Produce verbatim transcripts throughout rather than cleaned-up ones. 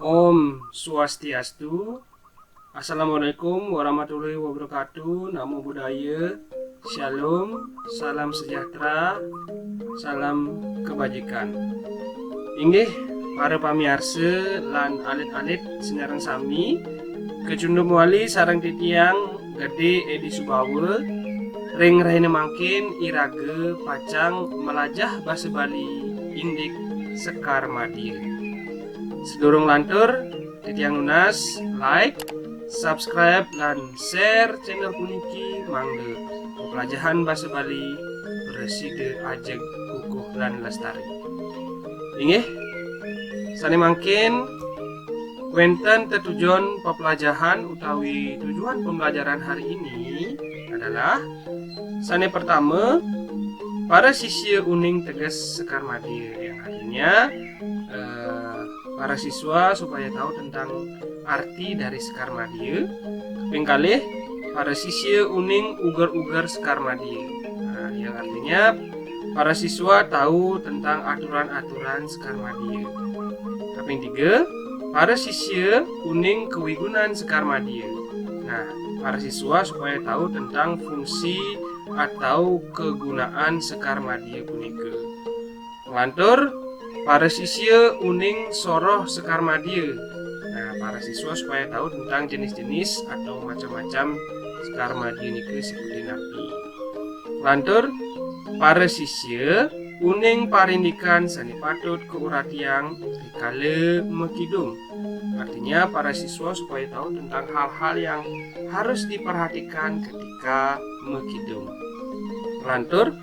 Om Swastiastu. Assalamualaikum warahmatullahi wabarakatuh. Namo Buddhaya. Shalom. Salam sejahtera. Salam kebajikan. Inggih, para pamiarsa lan alit-alit sinareng sami, kecunduk mawali sareng titiang Gede Edi Subawa, ring rahina mangkin iraga pacang malajah basa Bali indik Sekar Madya. Sadurung lantur, titiang nunas like, subscribe, lan share channel puniki mangda peplajahan basa Bali prasida ajeg kukuh lan lestari. Inggih, sane mangkin wenten tetujon peplajahan utawi tujuan pembelajaran hari ini adalah sane pertama, para sisya uning teges Sekar Madya, yang artinya eh, para siswa supaya tahu tentang arti dari Sekar Madya. Kaping kalih, para sisya uning uger-uger Sekar Madya. Nah, yang artinya para siswa tahu tentang aturan-aturan Sekar Madya. Kaping tiga, para sisya uning kawigunan Sekar Madya. Nah, para siswa supaya tahu tentang fungsi atau kegunaan Sekar Madya punika. Nglantur, para sisya uning soroh Sekar Madya. Nah, para siswa supaya tahu tentang jenis-jenis atau macam-macam Sekar Madya nika seperti napi. Nglantur, para sisya uning parindikan sane patut kauratiang rikala makidung. Artinya, para siswa supaya tahu tentang hal-hal yang harus diperhatikan ketika makidung. Nglantur,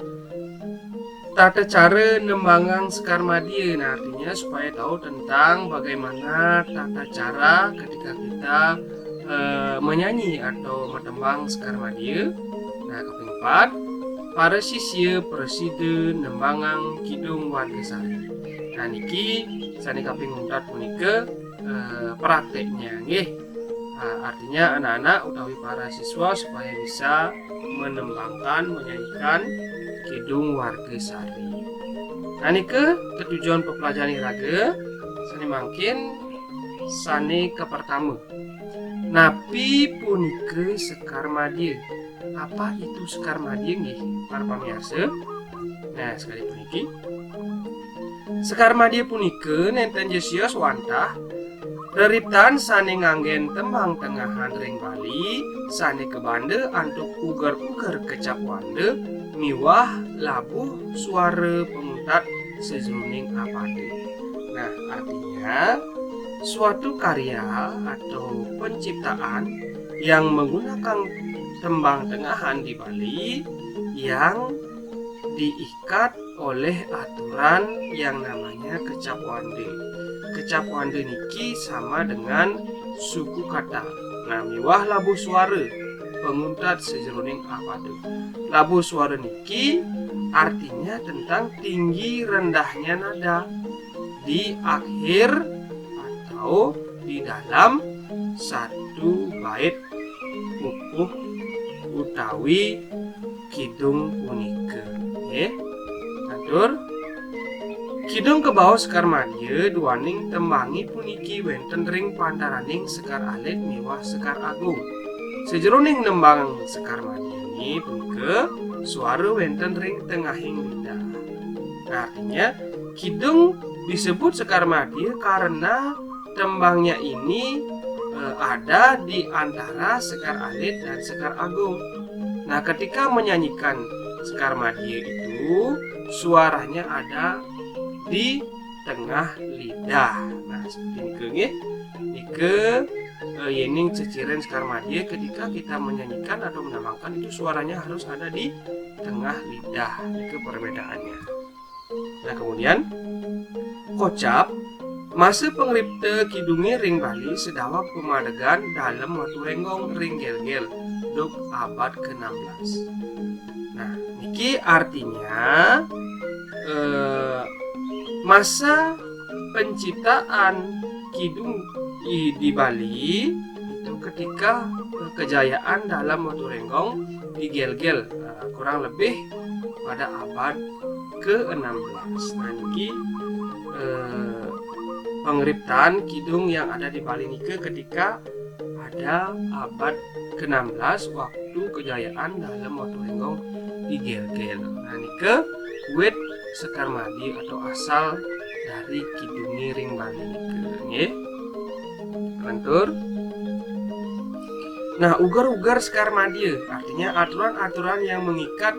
tata cara nembangang Sekar Madya. Nah, artinya supaya tahu tentang bagaimana tata cara ketika kita eh, menyanyi atau matembang Sekar Madya. Nah, kaping pat, para sisya prasida nembangang Kidung Warga Sari. Nah, niki sane kaping untat punika eh, prakteknya, nggih. Ah, artinya anak-anak utawi para siswa supaya bisa menembangkan, menyanyikan Kidung Warga Sari. Nah, nika tetujon pepelajaran iraga sane mangkin sane kapertama. Napi punika Sekar Madya? Apa itu Sekar Madya, nggih, para pamiarsa? Nah, sekadi puniki. Sekar Madya punika nenten ja sios wantah reriptan sane nganggen tembang tengahan ring Bali, sane kabanda antuk uger-uger kecap wanda miwah labuh suara panguntat sajeroning apada. Nah, artinya suatu karya atau penciptaan yang menggunakan tembang tengahan di Bali yang diikat oleh aturan yang namanya kecap wanda. Kecap wanda niki sama dengan suku kata. Nah, miwah labuh suara panguntat sajeroning apada. Labuh suara niki artinya tentang tinggi rendahnya nada di akhir atau di dalam satu bait pupuh utawi kidung punika. Nggih. Lantur, kidung kabaos Sekar Madya duaning tembange puniki wenten ring pantaraning Sekar Alit miwah Sekar Agung. Sajeroning nembang Sekar Madya punika suara wenten ring tengahing lidah. Nah, artinya, kidung disebut Sekar Madya karena tembangnya ini eh, ada di antara Sekar Alit dan Sekar Agung. Nah, ketika menyanyikan Sekar Madya itu, suaranya ada di tengah lidah. Nah, seperti nika, nggih. Nika eh, yening ceciren Sekar Madya, ketika kita menyanyikan atau menambangkan itu suaranya harus ada di tengah lidah. Nika perbedaannya. Nah, kemudian kocap, masa pangripta kidunge ring Bali sedaweg pamadegan Dalem Watu Renggong ring Gelgel, duk abad keenam belas. Nah, niki artinya eh, masa penciptaan kidung di, di Bali itu ketika eh, kejayaan Dalem Watu Renggong di Gelgel, eh, kurang lebih pada abad keenam belas. Nah, niki eh, Pangriptan kidung yang ada di Bali nike ketika pada abad keenam belas waktu kejayaan Dalem Waturénggong digélgél. Nah, nike wit Sekar Madya atau asal dari kidungé ring Bali nike, nggih. Lantur. Nah, uger-uger Sekar Madya, artinya aturan-aturan yang mengikat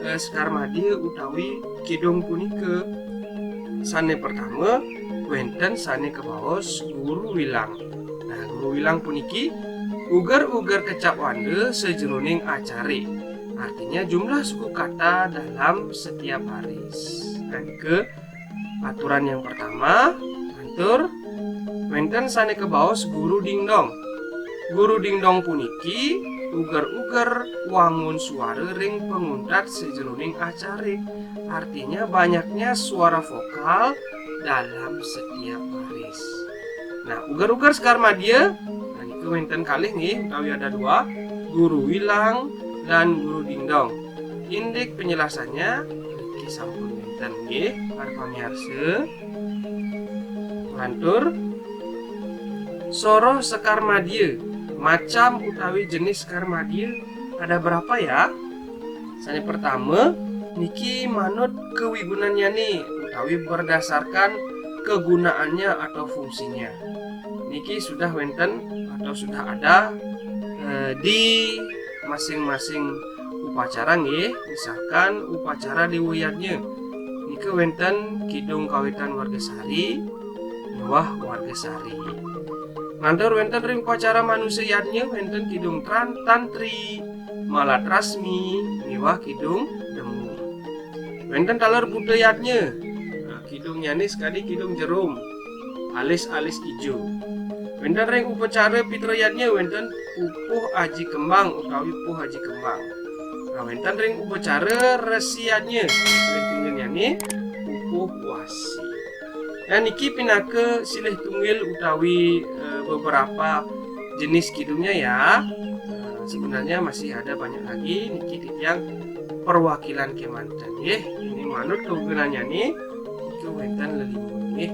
eh, Sekar Madya utawi kidung punika. Sané pertama, wénten sané kabaos guru wilang. Nah, guru wilang puniki uger-uger kecap wanda sajeroning acaré. Artinya jumlah suku kata dalam setiap baris. Nah, nike aturan yang pertama, lantur wénten sané kabaos guru dingdong. Guru dingdong puniki uger-uger wangun suara ring panguntat sajeroning acaré. Artinya banyaknya suara vokal dalam setiap baris. Nah, uger-uger Sekar Madya, nah, niki wénten kalih nggih, utawi ada dua, guru wilang lan guru dingdong. Indik penjelasannya niki sampun wénten nggih, para pamiarsa. Lantur, soroh Sekar Madya, macam utawi jenis Sekar Madya ada berapa ya? Sané pertama, niki manut kawigunannyané utawi berdasarkan kegunaannya atau fungsinya. Niki sudah wénten atau sudah ada eh, di masing-masing upacara nggih. Misalkan upacara Déwa Yadnya, nika wénten kidung kawitan Wargasari miwah Wargasari. Lantur wénten ring upacara Manusa Yadnya wénten kidung tran tantri, malatrasmi miwah kidung demu. Wénten taler Buta Yadnya. Nah, kidungnyané sakadi kidung jerum, alis-alis ijo. Wénten ring upacara Pitra Yadnya wénten pupuh aji kembang utawi puh aji kembang. Nah, wénten ring upacara Resi Yadnya, silih tunggilnyané pupuh wasi. Nah, niki pinaka silih tunggil utawi eh, beberapa jenis kidungnya ya. Eh, sebenarnya masih ada banyak lagi, niki titiang perwakilan kémanten nggih. Ini manut kawigunannyané niki wénten lelima nggih.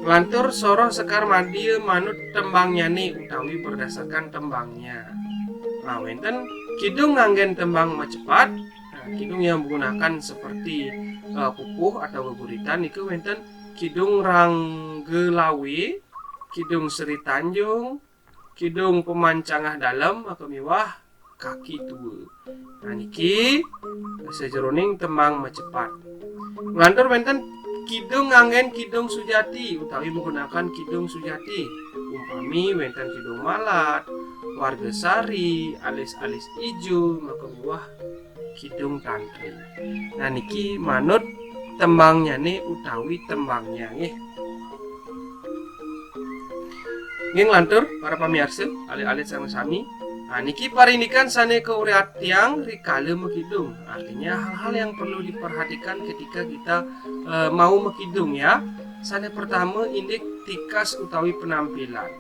Lantur soroh Sekar Madya manut tembangnyané utawi berdasarkan tembangnya. Nah, wénten kidung nganggén tembang macepat. Nah, kidung yang menggunakan seperti eh, pupuh atau geguritan niku wénten kidung Ranggelawe, kidung Sri Tanjung, kidung Pemancangah Dalem, maka miwah Kaki Tua. Nah, niki sajeroning tembang macepat. Nglantur wénten kidung nganggén kidung sujati utawi menggunakan kidung sujati. Umpami wénten kidung malat, warga sari, alis-alis ijo, maka miwah kidung tantri. Nah, niki manut tembangnyané utawi tembangnya nggih. Nggih nglantur para pamiarsa, alit-alit sareng sami. Nah, niki parindikan sané kauriatiang rikala makidung. Artinya hal-hal yang perlu diperhatikan ketika kita eh, mau makidung ya. Sané pertama indik tikas utawi penampilan.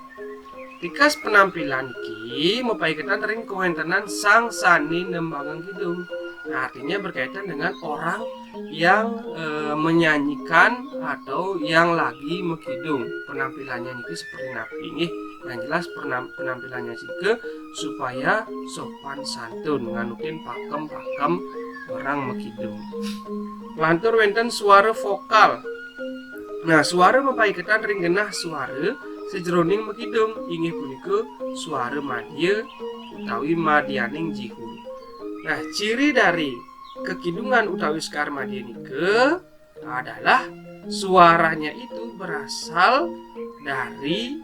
Tikas penampilan iki mapaiketan ring kawéntenan sang sané nembangang kidung. Nah, artinya berkaitan dengan orang yang eh, menyanyikan atau yang lagi makidung. Penampilannya niki seperti napi nggih. Yang jelas pernam- penampilannya juga supaya sopan santun nganutin pakem-pakem orang makidung. Lantur wénten suara vokal. Nah, suara mapaiketan ring genah suara sajeroning makidung inggih punika suara madya utawi madyaning jiwa. Nah, ciri dari kekidungan utawi sekar madya nika adalah suaranya itu berasal dari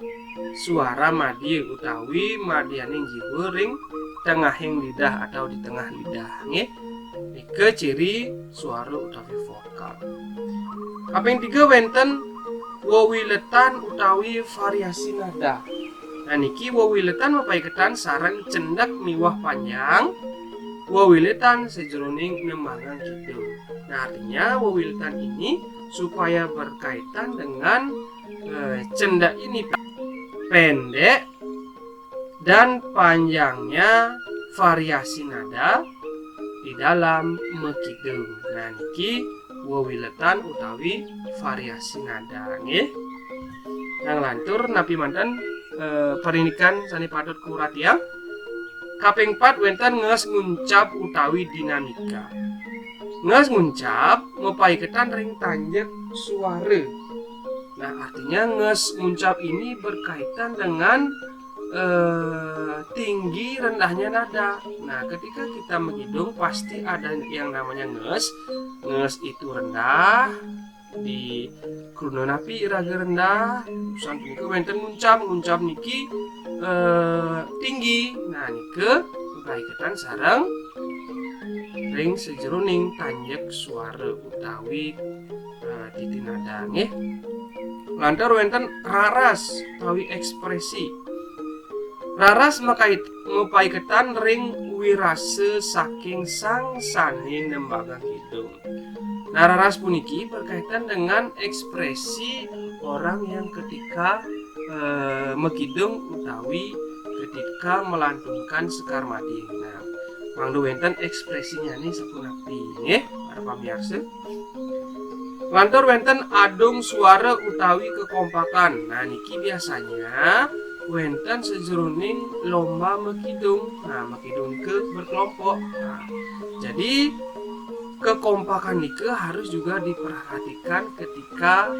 suara madya utawi madyaning jiwa ring tengahing lidah atau di tengah lidah nggih. Nika ciri suara utawi vokal. Kaping tiga wénten wewiletan utawi variasi nada. Nah, niki wewiletan mapaiketan sareng cendhek miwah panjang wewiletan sajeroning nembangang kidung. Nah, artinya wewiletan ini supaya berkaitan dengan eh, cendhek ini pendek dan panjangnya variasi nada di dalam makidung. Nah, niki wewiletan utawi variasi nada, nggih. Nah, nglantur napi manten, eh, parindikan sane patut kauratiang. Kaping pat wenten nges nguncap utawi dinamika. Nges nguncap mapaiketan ring tanjek suara. Nah, artinya nges nguncap ini berkaitan dengan, eh, tinggi rendahnya nada. Nah, ketika kita makidung, pasti ada yang namanya nges. Nges itu rendah, di kruna napi iraga rendah, usan punika wenten nguncap, nguncap niki, eh, tinggi. Nah, nika kaiketan sareng ring sajeroning tanjek suara utawi, eh, titi nada, nggih. Lantur wenten raras utawi ekspresi. Raras makait-, mapaiketan ring wirasa saking sang sane nembangang kidung. Nah, raras puniki berkaitan dengan ekspresi orang yang ketika, eh, makidung utawi ketika melantunkan sekar madya. Nah, mangda wenten ekspresinyane sapunapi, nggih, para pamiarsa. Lantur wenten adung suara utawi kekompakan. Nah, niki biasanya wenten sajeroning lomba makidung. Nah, makidung ke berkelompok. Nah, jadi kekompakan nika harus juga diperhatikan ketika,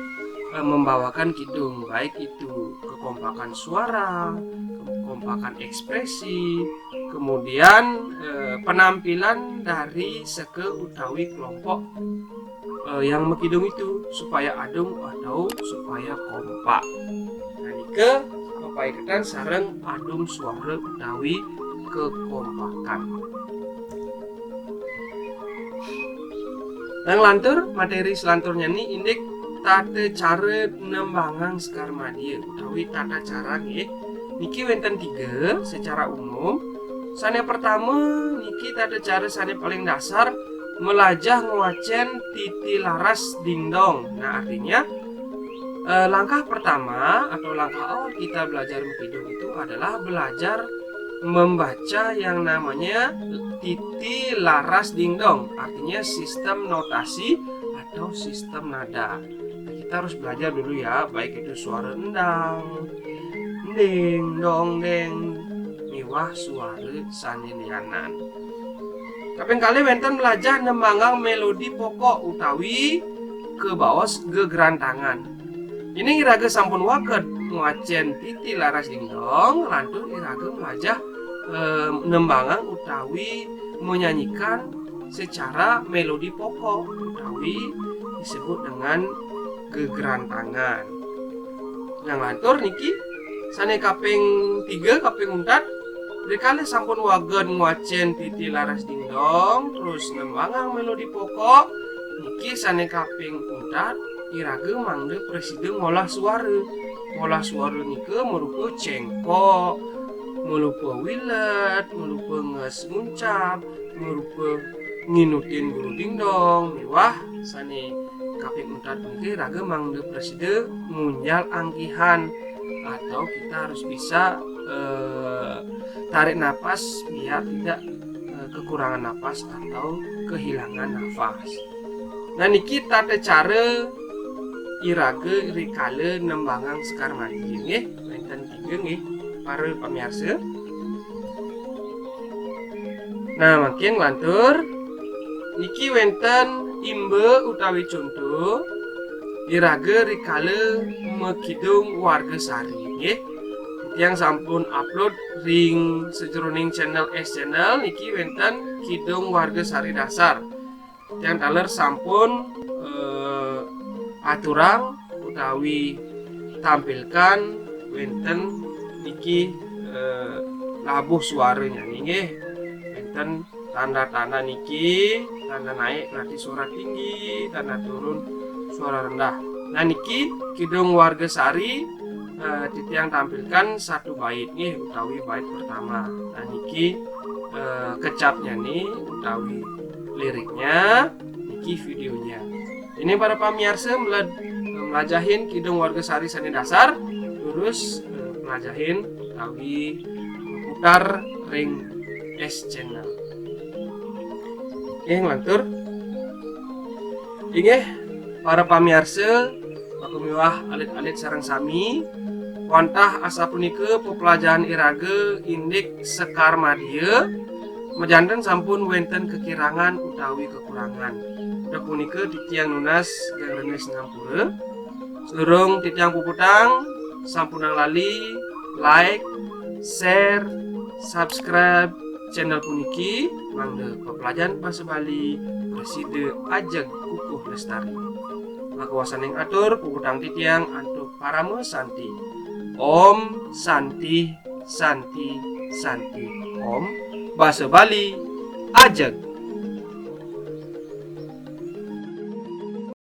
eh, membawakan kidung, baik itu kekompakan suara, kekompakan ekspresi, kemudian, eh, penampilan dari seke utawi kelompok, eh, yang makidung itu supaya adung atau supaya kompak. Nah, nika mapaiketan sareng adung suara utawi kekompakan. Nah, nglantur, materi selanturnya ni indik tata cara nembangang sekar madya utawi tata cara, nggih. Niki wenten tiga secara umum. Sane pertama niki tata cara sane paling dasar, melajah ngwacen titi laras dingdong. Nah, artinya, eh, langkah pertama atau langkah awal kita belajar makidung itu adalah belajar membaca yang namanya titi laras dingdong, artinya sistem notasi atau sistem nada. Nah, kita harus belajar dulu ya, baik itu suara endang, ending, dong, deng, miwah suara sane lianan. Kaping kalih wenten melajah nembangang melodi pokok utawi kabaos gegeran tangan. Yen iraga sampun waged ngwacen titi laras dingdong, lantur iraga melajah, eh, nembangang utawi menyanyikan secara melodi pokok utawi disebut dengan gegeran tangan. Nah, nglantur niki sane kaping tiga, kaping untat, rikala sampun waged ngwacen titi laras dingdong, terus nembangang melodi pokok, niki sane kaping untat, iraga mangda prasida ngolah suara. Ngolah suara nika marupa cengkok, marupa wilet, marupa nges nguncap, marupa nginutin guru dingdong, miwah sane kaping untat punika iraga mangda prasida ngunjal anggihan, atau kita harus bisa, eh, tarik napas biar tidak, eh, kekurangan napas atau kehilangan nafas. Nah, niki tata cara iraga rikala nembangang sekar madya, nggih. Wenten tiga, nggih, para pamiarsa. Nah, mangkin nglantur, niki wenten imba utawi conto iraga rikala makidung warga sari, nggih. Tiang sampun upload ring sajeroning channel S Channel niki wenten kidung warga sari dasar. Tiang taler sampun, eh, aturang utawi tampilkan wenten niki, eh, labuh suaranya nggih. Wenten tanda-tanda niki, tanda naik berarti suara tinggi, tanda turun suara rendah. Nah, niki kidung warga sari, eh, titiang tampilkan satu bait nggih, utawi bait pertama. Nah, niki, eh, kecapnya nih, utawi liriknya, niki videonya. Ini para pamiarsa melaj-, melajahin kidung warga sari sane dasar, terus, eh, melajahin utawi putar ring S Channel. Oke, nglantur. Inggih, para pamiarsa, maka miwah alit-alit sareng sami, wantah asapunika pepelajahan iraga indik sekar madya, majanten sampun wenten kekirangan utawi kekurangan. Dah punika titiang nunas geng renes ngampura. Sedurung titiang puputang, sampunang lali like, share, subscribe channel puniki, mangda pepelajahan basa Bali prasida ajeg kukuh lestari. Maka wasaning atur puputang titiang antuk parama santi. Om Santi, Santi, Santi. Om, basa Bali ajeg